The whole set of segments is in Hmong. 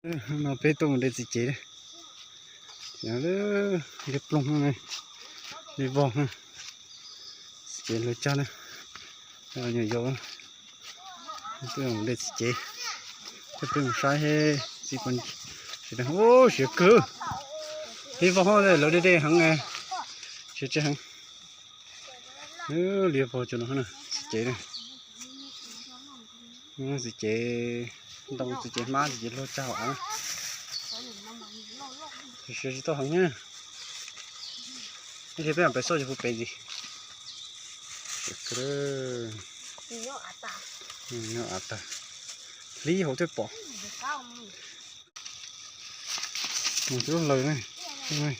No peb tuaj mus de txiv cev, liab ploog, liab vog, txiv cev luag cag na, nyuam yaus tuaj mus de txiv cev, tuaj peb mus saib txiv, siav kawg, liab vog lawv de de heev, siav tsis heev. Liab vog cov no, txiv cev, txiv cev ntoo, txiv cev hmab, txiv cev luag cag hauv av, siav tsis tau heev na. Ib pliag peb mam pem xauj cov puv pem ntxiv. Nyob av tag, hlib hauv thiaj pom. Mus twb lawg ne. Liab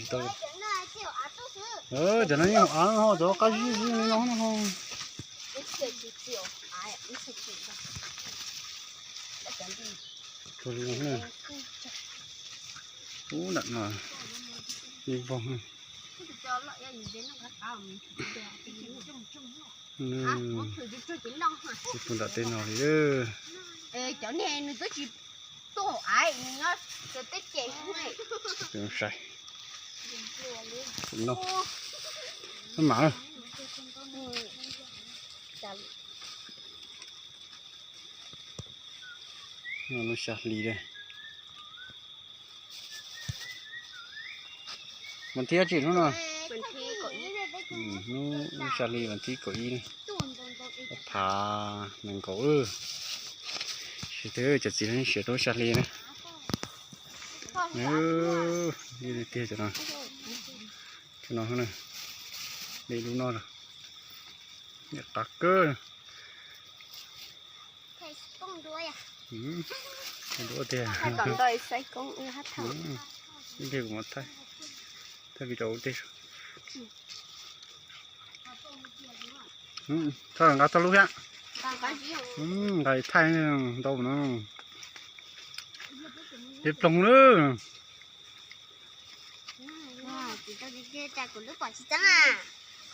ploog. Cov no yeej hauv av ho, cov qab zib zib li no no ho. Ub, nram no ib vog. Tsis pom nram tej no li. Cov niag nws twb tsis tuaj hauv av, nws nyob tej ces. Sai. Noj, noj mam. Lub xya hli li. Vas thib dab tsi hnub no? Hnub xya hli vas thib kaum ib ne. Phav nees nkaum. Sis twb cov txiv siav rau lub xya hli na. Tiag tiag cov no. Cov no, de lub no los. Niam qab kawg. Duab tiag. Ib pliag kuv mam thaij, thaij video ua ntej. Thaij nqa txog lub thiab. Nqa thaij ntau no. Liab ploog lawm.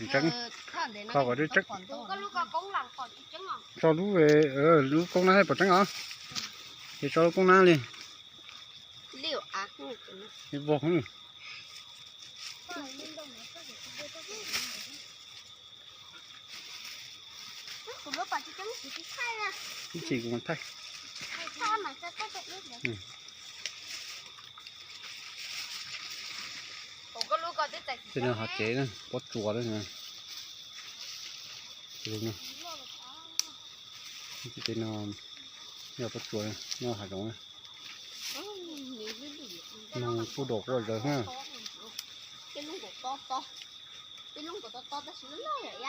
Tseeb, kho kom tseeb. Tso lub, lub koob na thiaj pom tseeb os. Ces tso lub koob na li. Vog. Ib chim kuv mam thaij. Tej no hav tsev na, pob tsuas na. Tej no yog pob tsuas, nyob hav zoov na. Noog kuj dua quaj zawg na.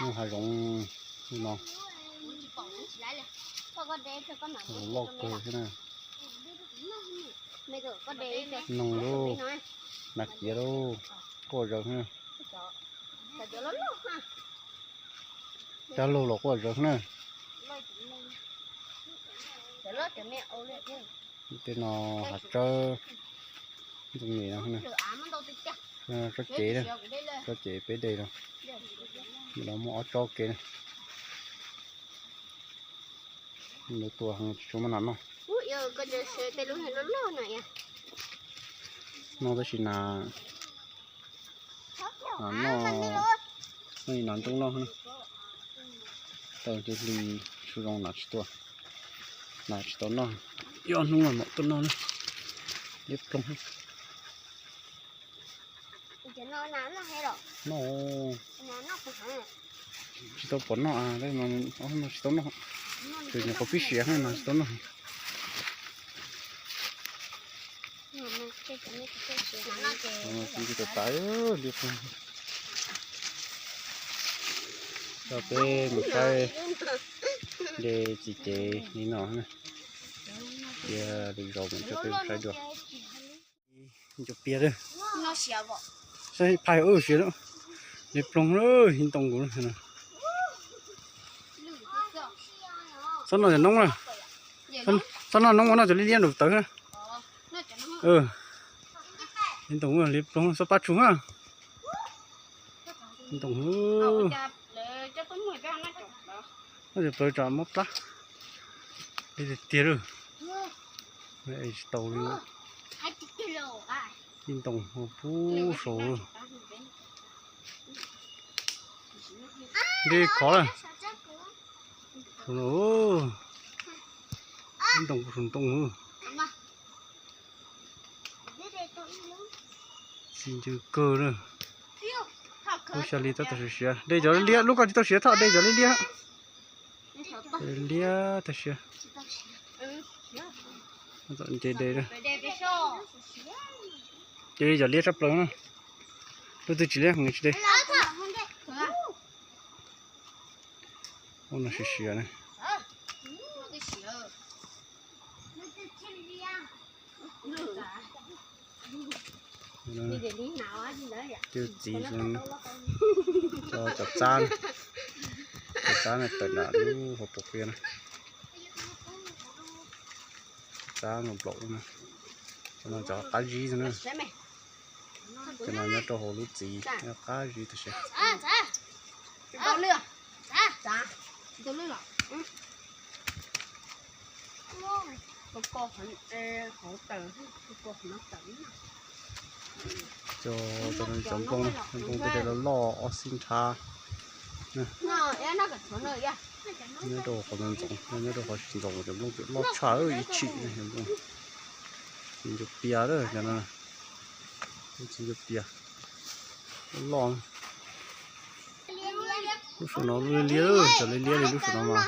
Nyob hav zoov no. Loj kawg thiab na. Noog lauj, nas kiav lauj, quaj zawg na. Cab laug los quaj zawg na. Tej no hav tsawb, ntxoov nyem no, tsob cev, tsob cev peb de no. Ntawm no muaj ob tsob kev na. Lawv tua heev tsis tshua muaj nas noj. Noj tab sis nas, nas noj, noj li nas ntsuab noj. Tau tus hli su zoo nas tsis tua, nas tsis tau noj. Ib ob hnub mam tuaj noj na. Liab ploog. Noj, tsis tau pom noj, tsis tau noj. Tus nyuam qhuav pib siav na, tsis tau noj. Tsis tau tas, liab ploog. Coj peb mus saib de txiv cev li no na. Cia lwm zaus mam coj peb mus saib dua. Cov pias, saib phais siav, liab ploog, ib ntoo nkaus. Txhob noj cov noob na, txhob noj noob, noj cov liab liab nraum tawv na. Ib ntoo liab ploog, txhob pab tsuag na. Ntoo, no ces plawv tsam mob plab. Deb tiag tiag lawm. Tsis tau li. Ib ntoo pub saud lawm. Deb khov lawm. Saum no, ib ntoo pub saum ntoo. Txiv ncw kawg na. Lub xya li tab tom siav siav, de cov liab liab, lub koj tsis tau siav thoj, de cov liab liab. Liab tag siav. Txom nce de. Ces yog liab tshaj plaws na. Lub twg tsis liab heev tsis de. Ub, no siav siav na. Cov txiv, cov txab, cov txab no tawm nram lub hauv paus qia na. Txab no nplaum na. Cov no cov qab zib xwb na. Cov no nyob rau hauv lub txiv, nyob qab zib tag siav. Cov, cov nplooj, cov nplooj tej daim loj loj ob xib nrhab. Nyob rau qhov ntxoov, nyob rau qhov tsis ntxoov cov nplooj twb loj tshaj ib tshim. Txiv ncua pias lawm cov no. Txiv ncua pias loj. Lub saum no lub liab liab, cov liab liab li lub saum no mas.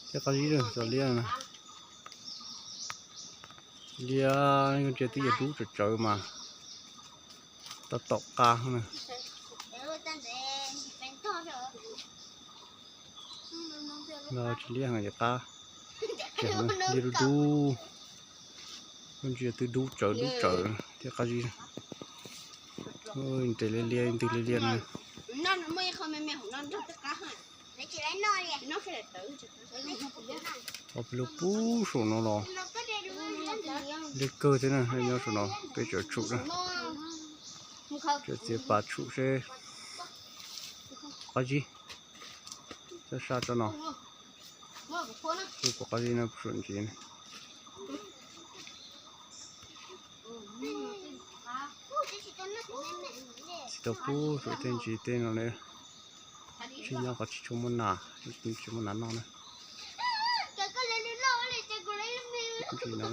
Thiab qab zib cov liab na. Liab ntsia twb yog dub tsawv tsawv mas tab tom qab na. Los tsis liab heev ces qab. Liab dub dub. Ntsia twb dub tsawv dub tsawv thiab qab zib. Nres liab liab ntws liab liab no. Ob peb lub pub saum no los liab kawg thiab na, nyob saum no peb tseem tshum na. Tseem txiav pas tshum seb qab zib. Txawj saj tso no. Kuv pom qab zib no pub saum ntsis na. Tsis tau pub saum tej ntsis tej no li. Tsis nyob qhov tsis tshua muaj nas, tsis muaj nas noj na. Ntsis no.